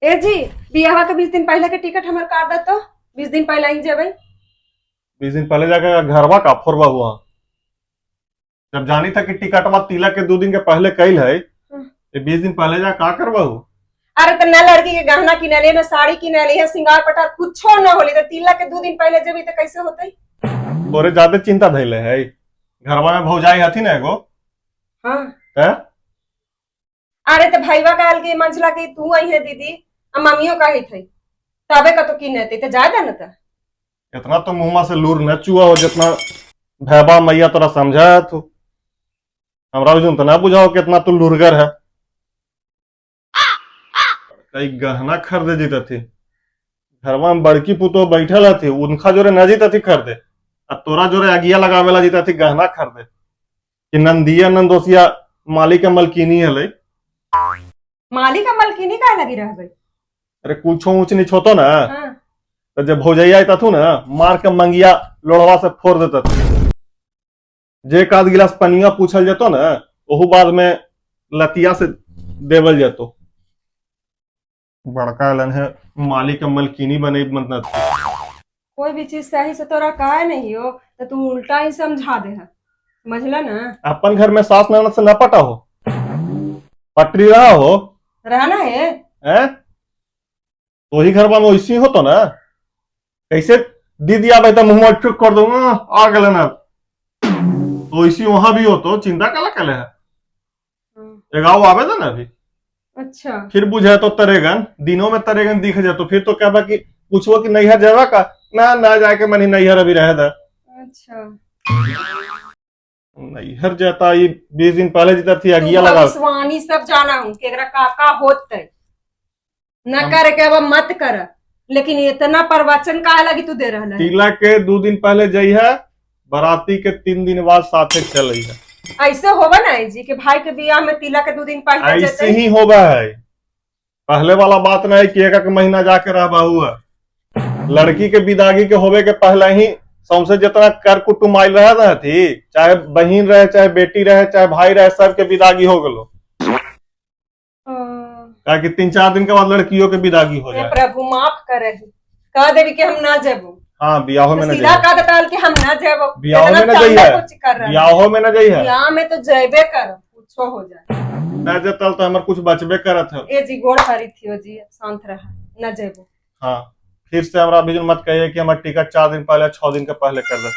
ए जी, बियाह के 20 दिन पहले के टिकट हमर काट दे तो 20 दिन पहले ही जेबै। 20 दिन पहले जाके घरवा का फोरवा हुआ? जब जानी था कि टिकटवा तिलक के 2 दिन के पहले कैल है, ये 20 दिन पहले जा का करवा हो? अरे तो न लड़की के गहना किनली, न साड़ी किनली है, सिंगार पटार कुछो न होली, तो तिलक के 2 दिन पहले जेबी तो कैसे होतई? तोरे ज्यादा चिंता धैले है। घरवा में भौजाई हथी ना एगो? हाँ। हैं? अरे तो भईवा कहल कि मंझला के तू आई है दीदी, आ मम्मियों कही थी, तबे का तो किनते, तो जाए ना त। इतना तो मुंहमा से लूर न चुआ हो जितना भैबा मैया तोरा समझाया। तू हमरा भी तो ना बुझाओ कितना तू लुरगर है। कई गहना खरीदे जीता थी, घरवा में बड़की पुतो बैठल हथी, उनका जोरे न जीता थी खरीदे, आ तोरा जोरे अगिया लगावेला जीता थी गहना खरीदे कि नंदिया नंदोसिया मालिक के मलकिनी हले। मालिक आ मलकिनी काहे लगी रहबे? अरे, कुछो ऊंच नीच होतो ना, तो जब भौजैया आता थू ना, मार के मंगिया लोढ़वा से फोड़ देता थू। जे एक आध गिलास पनिया पूछल जेतो ना, ओहू बाद में लतिया से देवल जेतो। बड़का लन है, मालिक के मलकिनी बने मतलब। कोई भी चीज सही से तोरा काहे नहीं हो तो तू उल्टा ही समझा दे है, समझला ना? अपन घर में सास ननद से न पटा हो, पटरी रहा हो। रहना है। हैं? तो ही घरवा में वैसी हो तो ना, कैसे दीदी आबे तो मुंह चुप कर दूंगा, आ गए ना, तो इसी वहां भी हो तो चिंता काला कले है? एगाओ आवे ना अभी। अच्छा। फिर बुझे तो तरेगन, दिनों में तरेगन दिख जाए तो फिर तो क्या बा कि पूछबो कि नैहर जावा का ना? ना जाके मनी, नैहर अभी रह दे। अच्छा। नैहर जाता, ये 20 दिन पहले जीता थी तू अगिया लगा। भविष्यवाणी सब जाना हूँ कि एकरा का का होते न। करे के अब मत कर, लेकिन इतना प्रवचन काहे लगी तू दे रहल है? तिलक के 2 दिन पहले जई है, बराती के 3 दिन बाद साथे चल है। ऐसे होवा ना जी कि भाई के बियाह में तिलक के 2 दिन पहले ऐसे जते? ही होगा है। पहले वाला बात नहीं कि एक एक महीना जाके रह हुआ। लड़की के विदागी के होवे के पहले ही सौंसे जितना कर कुटुम आयल रहे ना थी, चाहे बहन रहे, चाहे बेटी रहे, चाहे भाई रहे, सबके विदागी हो गलो। काहे कि 3-4 दिन के बाद लड़कियों के विदागी हो हे जाए। प्रभु, माफ करे, कह देवी कि हम ना जेबो। हाँ, बियाहो में तो न सीधा जाइए। कह देता कि हम ना जेबो। बियाहो इतना में ना चंदा जाइए। कुछ कर रहा है। बियाहो में न जाइए। बियाह में तो जेबे कर, कुछो हो जाए। न जतल तो हमर कुछ बचबे करत है। ए जी, गोड़ हरी थी जी, शांत रहा, न जेबो। हाँ, फिर से हमरा अभी मत कहिए कि हमार टिकट 4 दिन पहले, 6 दिन के पहले कर दे।